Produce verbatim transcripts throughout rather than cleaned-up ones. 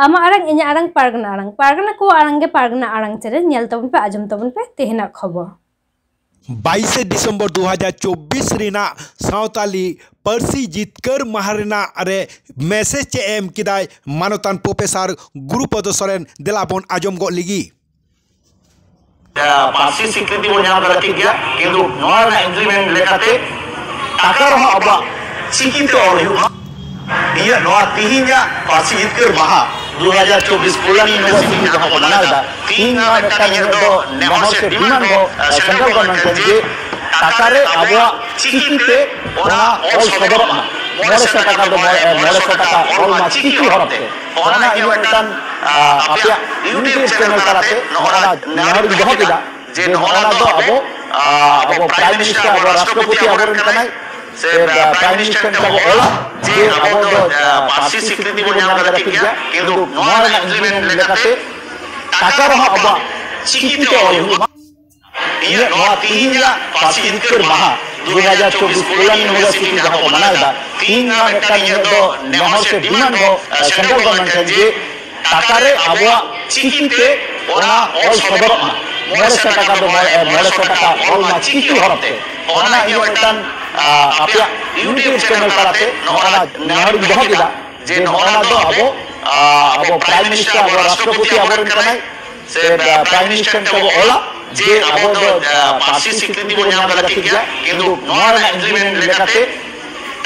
ᱟᱢᱟᱜ ᱟᱲᱟᱝ, ᱤᱧᱟᱹᱜ ᱟᱲᱟᱝ, ᱯᱟᱨᱜᱟᱱᱟ ᱟᱲᱟᱝ, ᱯᱟᱨᱜᱟᱱᱟ ᱠᱚᱣᱟᱜ ᱟᱲᱟᱝ ᱜᱮ ᱯᱟᱨᱜᱟᱱᱟ ᱟᱲᱟᱝ ᱪᱮᱱᱮᱞ᱾ ᱧᱮᱞ ᱛᱟᱵᱚᱱ ᱯᱮ, ᱟᱸᱡᱚᱢ ᱛᱟᱵᱚᱱ ᱯᱮ ᱛᱮᱦᱮᱧᱟᱜ ᱠᱷᱚᱵᱚᱨ᱾ ᱵᱟᱭᱤᱥᱮ ᱰᱤᱥᱮᱢᱵᱚᱨ ᱫᱩ ᱦᱟᱡᱟᱨ ᱪᱚᱵᱵᱤᱥ ᱨᱮᱱᱟᱜ ᱥᱟᱶᱛᱟᱞᱤ ᱯᱟᱹᱨᱥᱤ ᱡᱤᱛᱠᱟᱹᱨ ᱢᱟᱦᱟ ᱨᱮᱱᱟᱜ ᱨᱮ ᱢᱮᱥᱮᱡᱽ ᱪᱮᱫ ᱮ ᱮᱢ ᱠᱮᱫᱟᱭ ᱢᱟᱱᱚᱛᱟᱱ ᱯᱨᱚᱯᱷᱮᱥᱚᱨ ᱜᱩᱨᱩᱯᱚᱫᱚ ᱥᱚᱨᱮᱱ, ᱫᱮᱞᱟ ᱵᱚᱱ ᱟᱸᱡᱚᱢ ᱜᱚᱫ ᱞᱮᱜᱮ᱾ ᱯᱟᱹᱨᱥᱤ ᱥᱤᱠᱨᱤᱛᱤ ᱵᱚᱱ ᱧᱟᱢ ᱠᱟᱫᱟ, ᱴᱷᱤᱠ ᱜᱮᱭᱟ, ᱠᱤᱱᱛᱩ ᱱᱚᱣᱟ ᱨᱮᱱᱟᱜ implement ᱞᱮᱠᱟᱛᱮ ᱴᱟᱠᱟ ᱨᱮᱦᱚᱸ ᱟᱵᱚᱣᱟᱜ ᱪᱤᱠᱤᱛᱮ ᱚᱞ ᱦᱩᱭᱩᱜ ᱢᱟ᱾ ᱤᱧᱟᱹᱜ ᱱᱚᱣᱟ ᱛᱤᱦᱤᱧᱟᱜ ᱯᱟᱹᱨᱥᱤ ᱡᱤᱛᱠᱟᱹᱨ ᱢᱟᱦᱟ ᱫᱩ ᱦᱟᱡᱟᱨ ᱪᱚᱵᱵᱤᱥ ᱠᱚᱞᱞᱟᱱ ᱤᱭᱩᱱᱤᱵᱷᱟᱨᱥᱤᱴᱤ ᱡᱟᱦᱟᱸ ᱠᱚ ᱢᱟᱱᱟᱣ ᱮᱫᱟ, ᱛᱤᱦᱤᱧ ᱱᱚᱣᱟ ᱢᱤᱫᱴᱟᱝ ᱤᱧᱟᱹᱜ ᱫᱚ ᱱᱮᱦᱚᱨ ᱥᱮ demand ᱫᱚ ᱥᱮᱱᱴᱨᱟᱞ ᱜᱚᱵᱷᱚᱨᱢᱮᱱᱴ ᱴᱷᱮᱱ ᱡᱮ ᱴᱟᱠᱟ ᱨᱮ ᱟᱵᱚᱣᱟᱜ ᱪᱤᱠᱤᱛᱮ ᱚᱱᱟ ᱚᱞ ᱥᱚᱫᱚᱨᱚᱜ ᱢᱟ᱾ ᱢᱚᱬᱮ ᱥᱟᱭ ᱴᱟᱠᱟ ᱫᱚ ᱢᱚᱬᱮ, ᱢᱚᱬᱮ ᱥᱟᱭ ᱴᱟᱠᱟ ᱚᱞ ᱢᱟ ᱪᱤᱠᱤ ᱦᱚᱨᱚᱯ ᱛᱮ᱾ ᱚᱱᱟ ᱤᱧᱟᱹᱜ ᱢᱤᱫᱴᱟᱝ, ᱟ, ᱟᱯᱮᱭᱟᱜ YouTube ᱪᱮᱱᱮᱞ ᱛᱟᱞᱟᱛᱮ ᱱᱚᱜᱼᱚ ᱱᱟ ᱱᱮᱦᱚᱨᱤᱧ ᱫᱚᱦᱚ ᱠᱮᱫᱟ ᱡᱮ ᱱᱚᱜᱼᱚ ᱱᱟ ᱫᱚ ᱟᱵᱚ, ᱟ, ᱟᱵᱚ ᱯᱨᱟᱭᱤᱢ ᱢᱤᱱᱤᱥᱴᱟᱨ, ᱟᱵᱚ ᱨᱟᱥᱴᱨᱚᱯᱚᱛᱤ ᱟᱵᱚᱨᱮᱱ ᱠᱟᱱᱟᱭ, ᱥᱮ, ᱟ, ᱯᱨᱟᱭᱤᱢ ᱢᱤᱱᱤᱥᱴᱟᱨ ᱴᱷᱮᱱ ᱵᱚ ᱚᱞᱟ ᱡᱮ ᱟᱵᱚ ᱫᱚ, ᱟ, ᱯᱟᱹᱨᱥᱤ ᱥᱤᱠᱨᱤᱛᱤ ᱵᱚᱱ ᱧᱟᱢ ᱠᱟᱫᱟ, ᱴᱷᱤᱠ ᱜᱮᱭᱟ, ᱠᱤᱱᱛᱩ ᱱᱚᱣᱟ ᱨᱮᱱᱟᱜ implement ᱞᱮᱠᱟᱛᱮ ᱴᱟᱠᱟ ᱨᱮᱦᱚᱸ ᱟᱵᱚᱣᱟᱜ ᱪᱤᱠᱤᱛᱮ ᱚᱞ ᱦᱩᱭᱩᱜ ᱢᱟ᱾ ᱤᱧᱟᱹᱜ ᱱᱚᱣᱟ ᱛᱤᱦᱤᱧᱟᱜ ᱯᱟᱹᱨᱥᱤ ᱡᱤᱛᱠᱟᱹᱨ ᱢᱟᱦᱟ ᱫᱩ ᱦᱟᱡᱟᱨ ᱪᱚᱵᱵᱤᱥ ᱠᱚᱞᱞᱟᱱ ᱤᱭᱩᱱᱤᱵᱷᱟᱨᱥᱤᱴᱤ ᱡᱟᱦᱟᱸ ᱠᱚ ᱢᱟᱱᱟᱣ ᱮᱫᱟ, ᱛᱤᱦᱤᱧ ᱱᱚᱣᱟ ᱢᱤᱫᱴᱟᱝ ᱤᱧᱟᱹᱜ ᱫᱚ ᱱᱮᱦᱚᱨ ᱥᱮ demand ᱫᱚ, ᱟ, ᱥᱮᱱᱴᱨᱟᱞ ᱜᱚᱵᱷᱚᱨᱢᱮᱱᱴ ᱴᱷᱮᱱ ᱡᱮ ᱴᱟᱠᱟ ᱨᱮ ᱟᱵᱚᱣᱟᱜ ᱪᱤᱠᱤᱛᱮ ᱚᱱᱟ ᱚᱞ ᱥᱚᱫᱚᱨᱚᱜ ᱢᱟ᱾ ᱢᱚᱬᱮ ᱥᱟᱭ ᱴᱟᱠᱟ ᱫᱚ ᱢᱚᱬᱮ, ᱢᱚᱬᱮ ᱥᱟᱭ ᱴᱟᱠᱟ ᱚᱞ ᱢᱟ ᱪᱤᱠᱤ ᱦᱚᱨᱚᱯ ᱛᱮ᱾ ᱚᱱᱟ ᱤᱧᱟᱹᱜ ᱢᱤᱫᱴᱟᱝ, ᱟ, ᱟᱯᱮᱭᱟᱜ YouTube ᱪᱮᱱᱮᱞ ᱛᱟᱞᱟᱛᱮ ᱱᱚᱜᱼᱚ ᱱᱟ ᱱᱮᱦᱚᱨᱤᱧ ᱫᱚᱦᱚ ᱠᱮᱫᱟ ᱡᱮ ᱱᱚᱜᱼᱚ ᱱᱟ ᱫᱚ ᱟᱵᱚ, ᱟ, ᱟᱵᱚ ᱯᱨᱟᱭᱤᱢ ᱢᱤᱱᱤᱥᱴᱟᱨ, ᱟᱵᱚ ᱨᱟᱥᱴᱨᱚᱯᱚᱛᱤ ᱟᱵᱚᱨᱮᱱ ᱠᱟᱱᱟᱭ, ᱥᱮ, ᱟ, ᱯᱨᱟᱭᱤᱢ ᱢᱤᱱᱤᱥᱴᱟᱨ ᱴᱷᱮᱱ ᱵᱚ ᱚᱞᱟ ᱡᱮ ᱟᱵᱚ ᱫᱚ, ᱟ, ᱯᱟᱹᱨᱥᱤ ᱥᱤᱠᱨᱤᱛᱤ ᱵᱚᱱ ᱧᱟᱢ ᱠᱟᱫᱟ, ᱴᱷᱤᱠ ᱜᱮᱭᱟ, ᱠᱤᱱᱛᱩ ᱱᱚᱣᱟ ᱨᱮᱱᱟᱜ implement ᱞᱮᱠᱟᱛᱮ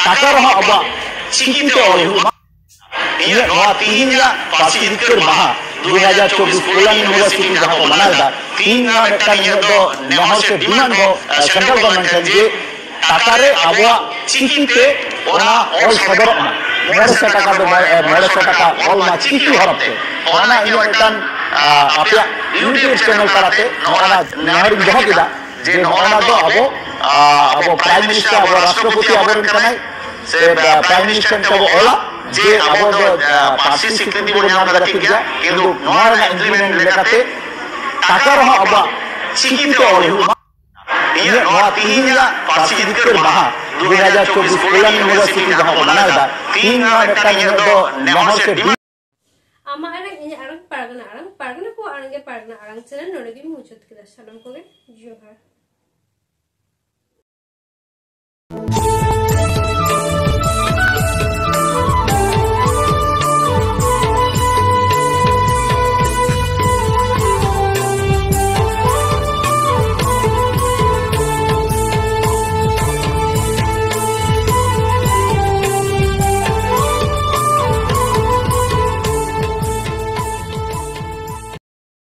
ᱴᱟᱠᱟ ᱨᱮᱦᱚᱸ ᱟᱵᱚᱣᱟᱜ ᱪᱤᱠᱤᱛᱮ ᱚᱞ ᱦᱩᱭᱩᱜ ᱢᱟ᱾ ᱤᱧᱟᱹᱜ ᱱᱚᱣᱟ ᱛᱤᱦᱤᱧᱟᱜ ᱯᱟᱹᱨᱥᱤ ᱡᱤᱛᱠᱟᱹᱨ ᱢᱟᱦᱟ ᱫᱩ ᱦᱟᱡᱟᱨ ᱪᱚᱵᱵᱤᱥ ᱠᱚᱞᱞᱟᱱ ᱤᱭᱩᱱᱤᱵᱷᱟᱨᱥᱤᱴᱤ ᱡᱟᱦᱟᱸ ᱠᱚ ᱢᱟᱱᱟᱣ ᱮᱫᱟ, ᱛᱤᱦᱤᱧ ᱱᱚᱣᱟ ᱢᱤᱫᱴᱟᱝ ᱤᱧᱟᱹᱜ ᱫᱚ ᱱᱮᱦᱚᱨ ᱥᱮ demand ᱫᱚ, ᱟ, ᱥᱮᱱᱴᱨᱟᱞ ᱜᱚᱵᱷᱚᱨᱢᱮᱱᱴ ᱴᱷᱮᱱ ᱡᱮ ᱴᱟᱠᱟ ᱨᱮ ᱟᱵᱚᱣᱟᱜ ᱪᱤᱠᱤᱛᱮ ᱚᱱᱟ ᱚᱞ ᱥᱚᱫᱚᱨᱚᱜ ᱢᱟ᱾ ᱢᱚᱬᱮ ᱥᱟᱭ ᱴᱟᱠᱟ ᱫᱚ ᱢᱚᱬᱮ, ᱢᱚᱬᱮ ᱥᱟᱭ ᱴᱟᱠᱟ ᱚᱞ ᱢᱟ ᱪᱤᱠᱤ ᱦᱚᱨᱚᱯ ᱛᱮ᱾ ᱚᱱᱟ ᱤᱧᱟᱹᱜ ᱢᱤᱫᱴᱟᱝ, ᱟ, ᱟᱯᱮᱭᱟᱜ YouTube ᱪᱮᱱᱮᱞ ᱛᱟᱞᱟᱛᱮ ᱱᱚᱜᱼᱚ ᱱᱟ ᱱᱮᱦᱚᱨᱤᱧ ᱫᱚᱦᱚ ᱠᱮᱫᱟ ᱡᱮ ᱱᱚᱜᱼᱚ ᱱᱟ ᱫᱚ ᱟᱵᱚ, ᱟ, ᱟᱵᱚ ᱯᱨᱟᱭᱤᱢ ᱢᱤᱱᱤᱥᱴᱟᱨ, ᱟᱵᱚ ᱨᱟᱥᱴᱨᱚᱯᱚᱛᱤ ᱟᱵᱚᱨᱮᱱ ᱠᱟᱱᱟᱭ, ᱥᱮ, ᱟ, ᱯᱨᱟᱭᱤᱢ ᱢᱤᱱᱤᱥᱴᱟᱨ ᱴᱷᱮᱱ ᱵᱚ ᱚᱞᱟ ᱡᱮ ᱟᱵᱚ ᱫᱚ, ᱟ, ᱯᱟᱹᱨᱥᱤ ᱥᱤᱠᱨᱤᱛᱤ ᱵᱚᱱ ᱧᱟᱢ ᱠᱟᱫᱟ, ᱴᱷᱤᱠ ᱜᱮᱭᱟ, ᱠᱤᱱᱛᱩ ᱱᱚᱣᱟ ᱨᱮᱱᱟᱜ implement ᱞᱮᱠᱟᱛᱮ ᱴᱟᱠᱟ ᱨᱮᱦᱚᱸ ᱟᱵᱚᱣᱟᱜ ᱪᱤᱠᱤᱛᱮ ᱚᱞ ᱦᱩᱭᱩᱜ ᱢᱟ᱾ ᱤᱧᱟᱹᱜ ᱱᱚᱣᱟ ᱛᱤᱦᱤᱧᱟᱜ ᱯᱟᱹᱨᱥᱤ ᱡᱤᱛᱠᱟᱹᱨ ᱢᱟᱦᱟ ᱫᱩ ᱦᱟᱡᱟᱨ ᱪᱚᱵᱵᱤᱥ ᱠᱚᱞᱞᱟᱱ ᱤᱭᱩᱱᱤᱵᱷᱟᱨᱥᱤᱴᱤ ᱡᱟᱦᱟᱸ ᱠᱚ ᱢᱟᱱᱟᱣ ᱮᱫᱟ, ᱛᱤᱦᱤᱧ ᱱᱚᱣᱟ ᱢᱤᱫᱴᱟᱝ ᱤᱧᱟᱹᱜ ᱫᱚ ᱱᱮᱦᱚᱨ ᱥᱮ demand ᱟᱢᱟᱜ ᱟᱲᱟᱝ, ᱤᱧᱟᱹᱜ ᱟᱲᱟᱝ, ᱯᱟᱨᱜᱟᱱᱟ ᱟᱲᱟᱝ, ᱯᱟᱨᱜᱟᱱᱟ ᱠᱚᱣᱟᱜ ᱟᱲᱟᱝ ᱜᱮ ᱯᱟᱨᱜᱟᱱᱟ ᱟᱲᱟᱝ ᱪᱮᱱᱮᱞ ᱱᱚᱰᱮ ᱜᱤᱧ ᱢᱩᱪᱟᱹᱫ ᱠᱮᱫᱟ᱾ ᱥᱟᱱᱟᱢ ᱠᱚᱜᱮ ᱡᱚᱦᱟᱨ᱾